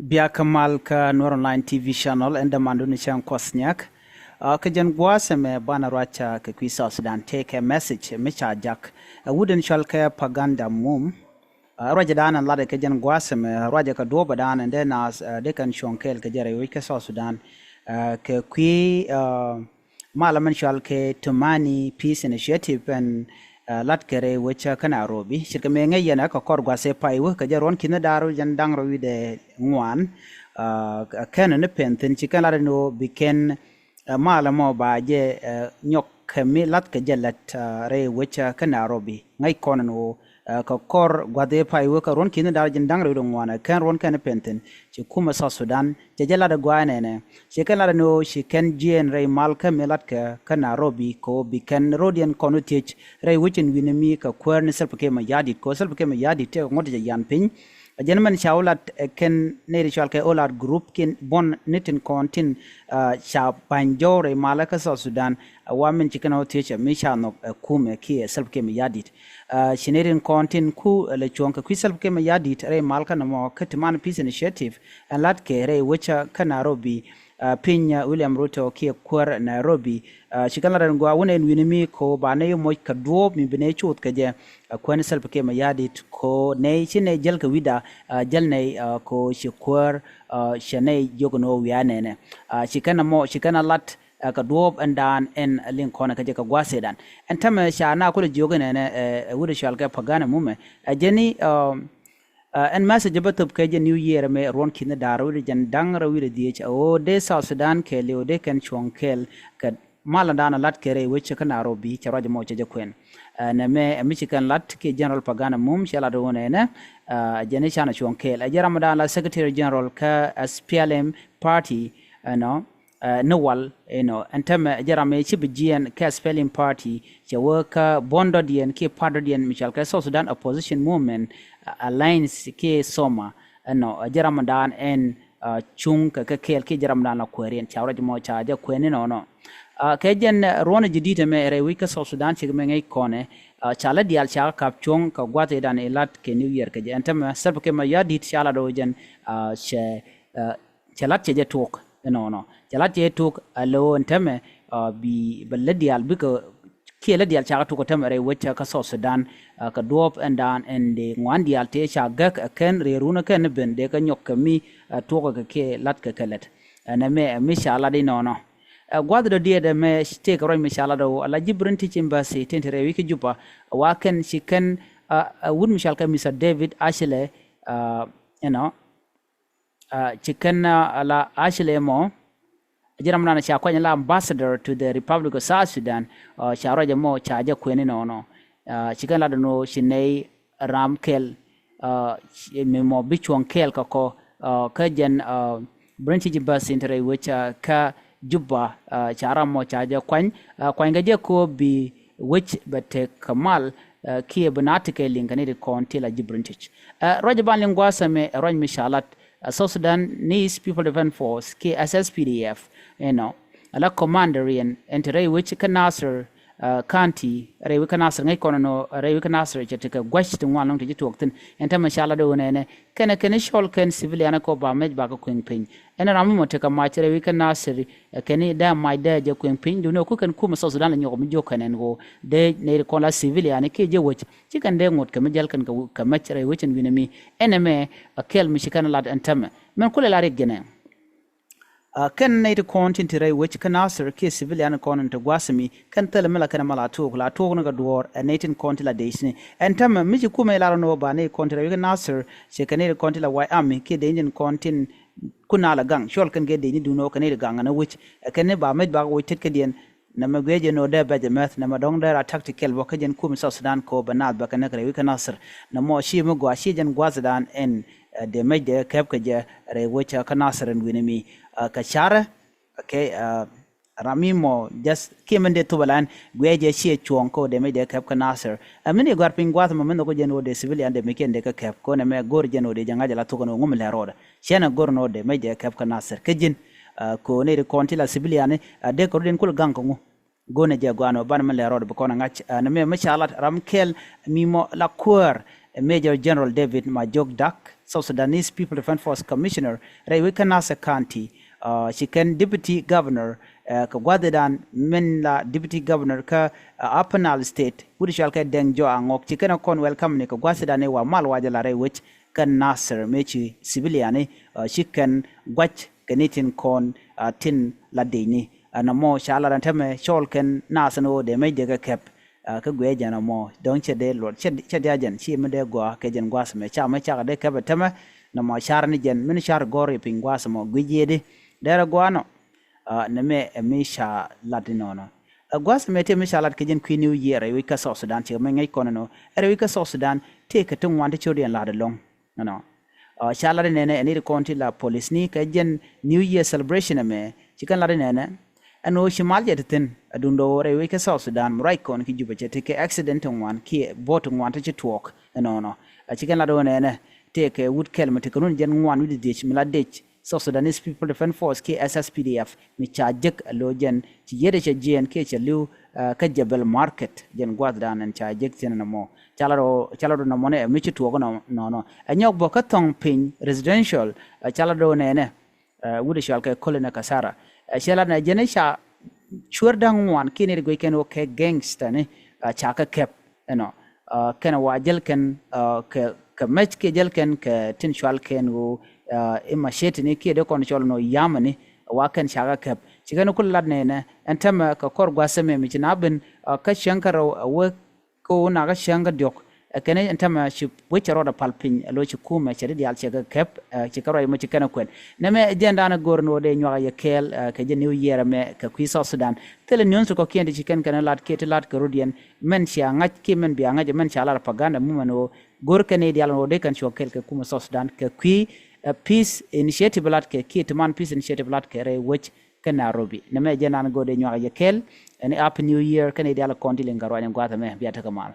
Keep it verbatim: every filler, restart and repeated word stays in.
Bia kä mal kä Nuer Online T V channel, ɛn dämandu ni cäŋ Kuɔth Nyak. Kä jɛn gua̱a̱th ɛmɛ banɛ ruac kɛ kui̱ South Sudan, tëë kɛ message mi ca jak. Ɛ wut in cɔal kɛ Paganda Mum. Ɛ ruacɛ dan ɛn latdɛ kɛ jɛn gua̱a̱th ɛmɛ, ruacɛ kɛ duɔ̱ɔ̱pɛ dan ɛn dee naath dee kɛn cuɔ̱ŋ kɛɛl kɛ jɛ rɛy wec kä South Sudan. Kɛ kui̱ mal mɛn cɔal kɛ Tumani Peace Initiative ɛn lat kɛ rɛy wec kä Nairobi. Ce̱tkɛ mëë ŋäc yɛn ɛ kɛ kɔr gua̱th ëë pay wä kɛ jɛ ruɔ̱n ki̱n da̱r wi̱c ɛn da̱ŋ rɛw wi̱cdɛ ŋuan. Kɛn ni pɛn thi̱n ci kɛn lat ni ɣöö bi kɛn mal ɛmɔ ba jɛ nyɔk kɛ mi lat kɛ jɛ lät rɛy wec kä Nairobi. Ŋäc kɔn ni ɣöö kɛ kɔr gua̱th ëë pay wä kɛ ruɔ̱n ki̱n da̱r wi̱c ɛn da̱ŋ rɛw wi̱cdɛ ŋuan ɛ kɛn ruɔ̱n kɛn pɛn thi̱n ci kumɛ South Sudan cɛ jɛ lat ɛ gua̱a̱ nɛnɛ. Ci kɛn lat ɛ ni ɣöö ci kɛn jiɛɛn rɛy mal kä mi lat kɛ kä Nairobi kɛ ɣöö bi kɛn ro̱diɛn kɔn wä thiec rɛy wec in wi̱ni mi kɛ kuäär ni Salva Kiir Mayardit kɛ ɣöö Salva Kiir Mayardit tëëkɛ ŋuɔ̱t cɛ yan piny. Ɛ jɛn mɛn ca wä lat ɛ kɛn nɛy ti cɔal kɛ Olat Group kiɛn buɔ̱n ni tin kɔn tin ca ba̱ny jɔw rɛy malä kä South Sudan. Ɛ wa min ci kɛn ɣä thiec ɛ mi ca nhɔk ɛ kumɛ kiɛ Salva Kiir Mayardit. Ci nɛy tin kɔn tin ku lɛ cuɔ̱ŋ kɛ kui̱ Salva Kiir Mayardit rɛy mal kä nɔmɔ kä Tumani Peace Initiative ɛn lat kɛ rɛy wec kä Nairobi. Piny William Ruto kiɛ kuäär Nairobi. Ci kɛn lat ɛn gɔaa wun ɛn wi̱ni mi ko ba nɛy moc kɛ duɔ̱ɔ̱p mi bi nɛy cuuth kɛ jɛ. Kuäär ni Salva Kiir Mayardit ko nɛy ci nɛy jäl kɛ wi̱da jäl nɛy ko ci kuäär cɛ nɛy jiök ni ɣöö wiaa nɛnɛ. Ci kɛn ɛmɔ ci kɛn ɛ lat kɛ duɔ̱ɔ̱p ɛn daan ɛn liŋ kɔn ɛ kä jɛ kɛ gua̱a̱th ëëdan. Ɛn tämɛ ca na kulɛ jiök ɛn ɛnɛ ɛ wut ɛ cɔal kɛ Paganda Mum ɛ jɛn ni ɛn message bä thop kɛ jɛ New Year mɛ ruɔ̱n ki̱n da̱r wi̱cdɛ jɛn da̱ŋ rɛw wi̱cdɛ dhiec ɛ ɣöö dee South Sudan kɛɛliw dee kɛn cuɔ̱ŋ kɛɛl kɛ mal ɛn daan ɛ lat kɛ rɛy wec kä Nairobi cɛ ruac ɛmɔ cɛ jɛ kuɛn. Nɛmɛ ɛ mi ci kɛn lat kiɛ General Paganda Mum cɛ lat ɣöö nɛnɛ ɛ jɛn ni canɛ cuɔ̱ŋ kɛɛl ɛ jɛ ram ɛn daan la Secretary General kä SPLM Party ɛnɔ ni wal ɛnɔ ɛn tämɛ ɛ jɛ ram ɛ ci bi jiɛɛn kä SPLM Party cɛ wä kä buɔ̱n dɔ̱diɛn kiɛ pa̱t dɔ̱diɛn mi cɔal kɛ South Sudan Opposition Movement Alliance kiɛ SOMA. Ɛnɔ ɛ jɛ ram ɛn daan ɛn cuŋ kɛ kɛ kɛɛl kiɛ jɛ ram ɛn daan la kuääriɛn ca ruac ɛmɔ ca jɛ kuɛn inɔnɔ. Kɛ jɛn ruɔ̱n ɛ jɛ di̱t ɛmɛ rɛy wec kä South Sudan cik mɛ ŋäc kɔnɛ ca lät diaal ca kap cuɔ̱ŋ kɛ gua̱th ëëdan ilat kɛ New Year kɛ jɛ ɛn tämɛ Salva Kiir Mayardit ca lat ɣöö jɛn cɛ cɛ lat cɛ jɛ tuɔk inɔnɔ cɛ lat cɛ jɛ tuɔk a lo̱o̱ ɛn tämɛ bi bɛ lät diaal bikɛ kiɛ lät diaal cakɛ tuɔk ɛ tämɛ rɛy wec kä South Sudan kɛ duɔ̱ɔ̱p ɛn daan ɛn dee ŋuan diaal tëë ca gäk ɛ kɛn rëërun ɛ kɛn ni ben dee kɛ nyɔk kɛ mi tuɔk ɛ kɛ kiɛ lat kɛ kɛ lät. Ɛn ɛmɛ ɛ mi ca lat inɔnɔ. Ɛ gua̱th dɔ̱diɛt ɛmɛ tëëkɛ ruac mi ca lat ɛ ɣöö ala ji̱ British Embassy tin te rɛy wec kä Juba wa kɛn ci kɛn ɛ wut mi cɔal kɛ Mister David Ashley ɛnɔ. Ci kɛn ala Ashley mɔ ji̱ ram dan ca kuany la Ambassador to the Republic of South Sudan. Ca ruac ɛmɔ ca jɛ kuɛn inɔnɔ. Ci kɛn lat ɛn ɣöö ci nɛy ram kɛl mi mɔ bi cuɔ̱ŋ kɛɛl kä kɔ kä jɛn British Embassy in te rɛy wec kä Juba. Ca ram mɔ ca jɛ kuany kuany kɛ jɛ kɔ bi wec bɛ tek kɛ mal kiɛ bi na tekɛ liŋ kɛ ni ri kɔn ti la ji̱ British. Ruac ban liŋ gua̱a̱th ɛmɛ ɛ ruac mi ca lat South Sudanese People Defense Force kiɛ S S P D F. Inɔ ala commander yɛn ɛn te rɛy wec kä Nasir County rɛy wec kä Nasir ŋäc kɔn nɔ rɛy wec kä Nasir cɛ tekɛ gua̱c ti ŋuan lɔŋ ti ji̱ tuɔɔk thi̱n. Ɛn tämɛ ca lat ɣöö nɛnɛ kɛnɛ kɛn cɔl kɛn civilian kɔ ba mec ba kɛ kueŋ piny. Ɛn ram mɔ tekɛ mac rɛy wec kä Nasir kɛn dee mac dee jɛ kueŋ piny duundɛ ku kɛn kumɛ South Sudan la nyɔk mi jiök kɛn ɛn ɣöö dee nɛy ri kɔn la civilian kiɛ jɛ wec ci kɛn dee ŋot kɛ mi jäl kɛn kɛ mec rɛy wec ɛn wi̱nɛ mi. Ɛn ɛmɛ a kɛl mi ci kɛn lat ɛn tämɛ mɛn kulɛ la riɛk jɛnɛ. Kɛn nɛy ti kɔn tin te rɛy wec kä Nasir kiɛ civilian kɔn in te gua̱a̱th mi kɛn thilɛ mi la kɛn ma la tuɔɔk la tuɔɔk ni kɛ duɔ̱ɔ̱r ɛ nɛy tin kɔn ti la dec ni. Ɛn tämɛ mi ci kumɛ ilar ni wä ba nɛy kɔn ti rɛy wec kä Nasir cɛ kɛ nɛy ti kɔn ti la wac ami kiɛ dec ni tin kɔn tin kun a la gaŋ cɔl kɛn kɛ dec ni duun wä kɛ nɛy ti gaŋ ni wec ɛ kɛn ni ba mec ba kɛ wec tet kädiɛn. Nɛmɛ guiɛ jɛ nɔ dee bɛc ɛmɛth nɛmɛ dɔ̱ŋ dee ra tactical bä kä jɛn kumɛ South Sudan kɛ wä bɛ naath bä kɛ näk rɛy wec kä Nasir. Nɛmɔ ci mi gɔaa ci jɛn gua̱a̱th dan ɛn dee mec dee kɛp kɛ jɛ rɛy wec kä Nasir ɛn wi̱nɛ mi kɛ carɛ. Okay. Ram mi mɔ just kiɛ mɛn dee thop alan guiɛ jɛ ciɛ cuɔ̱ɔ̱ŋ kä dee mec dee kɛp kä Nasir. Ɛ mi ni gɔ̱a̱r piny gua̱a̱th mɔ mi nhɔk jɛn wä dee civilian dee mec kiɛn dee kä kɛp kä nɛmɛ go̱r jɛn wä dee jɛ ŋa̱c ala thok ɛn wä ŋum lɛ rɔɔdɛ. Ciɛn ɛ go̱r nɔ dee mec dee kɛp kä Nasir kä ji̱n. Kä nɛy ri kɔn ti la civilian dee kɛ rut in kul gaŋ kä ŋu. Go̱n ɛ jɛ gɔaa nɔ banɛ mi lɛ rɔɔdɛ bi kɔn ɛ ŋa̱c nɛmɛ mi ca lat ram kɛl mi mɔ la kuäär. Major General David Majok Dak, South Sudanese People Defense Force Commissioner rɛy wec kä Nasir County, ci kɛn Deputy Governor kɛ gua̱thidan min la Deputy Governor kä Upper Nile State, wut cɔal kɛ Deng Joe Angok, ci kɛn ɛ kɔn welcome ni kɛ gua̱thidan i̱ wa mal wacɛ la rɛy wec kä Nasir mëë ci civilian i̱ ci kɛn gua̱c kɛ ni tin kɔn tin la dicni. Ɛn ɛmɔ ca lat ɛn tämɛ cɔɔl kɛn Nasir ni ɣöö dee mec dee kɛ kɛp. Kä guiɛ jɛn ɛmɔ dɔ̱ŋ cɛ dee luɔt cɛ diac jɛn ci mi dee gɔaa kɛ jɛn gua̱a̱th ɛmɛ ca mi cakɛ dee kɛpɛ tämɛ. Nɔmɔ car ni jɛn min car gɔ̱r i̱ piny gua̱a̱th ɛmɔ guic yiëëdi dɛrɛ gɔaa nɔ. Nɛmɛ ɛ mi ca lat inɔnɔ. Ɛ gua̱a̱th ɛmɛ tëë mi ca lat kɛ jɛn kui̱ New Year ɛ wi̱c kä South Sudan, cikɛ mi ŋäc kɔn ɛnɔ ɛ wi̱c kä South Sudan tëë kɛ ti ŋuan ti cot yɛn lat ɛlɔ̱ŋ. Ɛnɔ ca lat inɛnɛ ɛ ni ti kɔn ti la police ni kɛ jɛn New Year celebration ɛmɛ ci kɛn lat inɛnɛ. Ɛn ɣöö ci mal jɛ ti thi̱n a duundɛ ɣöö rɛy wec kä South Sudan mi ruac kɔn ki Jubɛ cɛ ti kɛ accident ti ŋuan kiɛ bo̱o̱t ti ŋuan ti ci tuɔɔk ɛnɔnɔ. A ci kɛn lat ɣöö nɛnɛ tëëkɛ wut kɛl mi ti kɛ run jɛn ŋuan wi̱cdɛ dhiec mi la dec South Sudanese People Defense Force kiɛ S S P D F mi ca jek a lo̱ jɛn ci yietdɛ cɛ jiɛɛn kiɛ cɛ li̱w kä Jebel Market jɛn gua̱thdan ɛn ca jek thi̱n ɛnɔmɔ. Ca lat ɣöö nɔmɔnɛ ɛ mi ci tuɔɔk ɛnɔnɔ ɛ nyɔk bä kä thɔŋ piny residential. Ca lat ɣöö nɛnɛ wut ɛ cɔal kɛ Colin Kasara. Cɛ lat nɛ jɛn ca cuer da̱ŋ ŋuan kiɛ ni ri guic kɛn wä kɛ gangster ni ca kɛ kɛp ɛnɔ. Kɛn wa jäl kɛn kɛ mɛc kiɛ jäl kɛn kɛ tin cɔal kɛn wä i̱ machete ni kiɛ dee kɔn cɔl nɔ yamɛ ni wa kɛn ca kɛ kɛp. Ci kɛn kul lat nɛnɛ ɛn tämɛ kɛ kɔr gua̱th ɛmɛ mi ci na ben kä cäŋ kärɛw ɛ wek kä wä nakä cäŋ kä diɔ̱k. Ɛ kɛn ɛn tämɛ ci wec cɛ rɔɔdɛ pal piny ɛ lo̱c ci kumɛ cɛ di diaal cɛ kɛ kɛp. Ci kɛ ruac mɔ ci kɛn ɛ kuɛn nɛmɛ ɛ jɛn da̱a̱n ɛ go̱r ni wä dee nyuak ɛ yɛ kɛɛl kɛ jɛ New Year ɛmɛ kɛ kui̱ South Sudan. Thilɛ news ti kɔ̱kiɛn ti ci kɛn kɛn ɛ lat kiɛ ti lat kɛ rut yɛn mɛn cia ŋa̱c kiɛ mɛn bia ŋa̱c ɛ mɛn cia lat ɛ propaganda mumɛn wä go̱r kɛn i̱ diaal wä dee kɛn cuɔ kɛɛl kɛ kumɛ South Sudan kɛ kui̱ peace initiative lat kɛ kiɛ ti man peace initiative lat kɛ rɛy wec kä Nairobi. Nɛmɛ ɛ jɛn da̱a̱n ɛ go̱r dee nyuak ɛ yɛ kɛɛl ɛn i̱ happy New Year kɛn i̱ diaal ɛ kɔn ti liŋ kɛ ruac ɛn gua̱a̱th ɛmɛ bia tekɛ mal.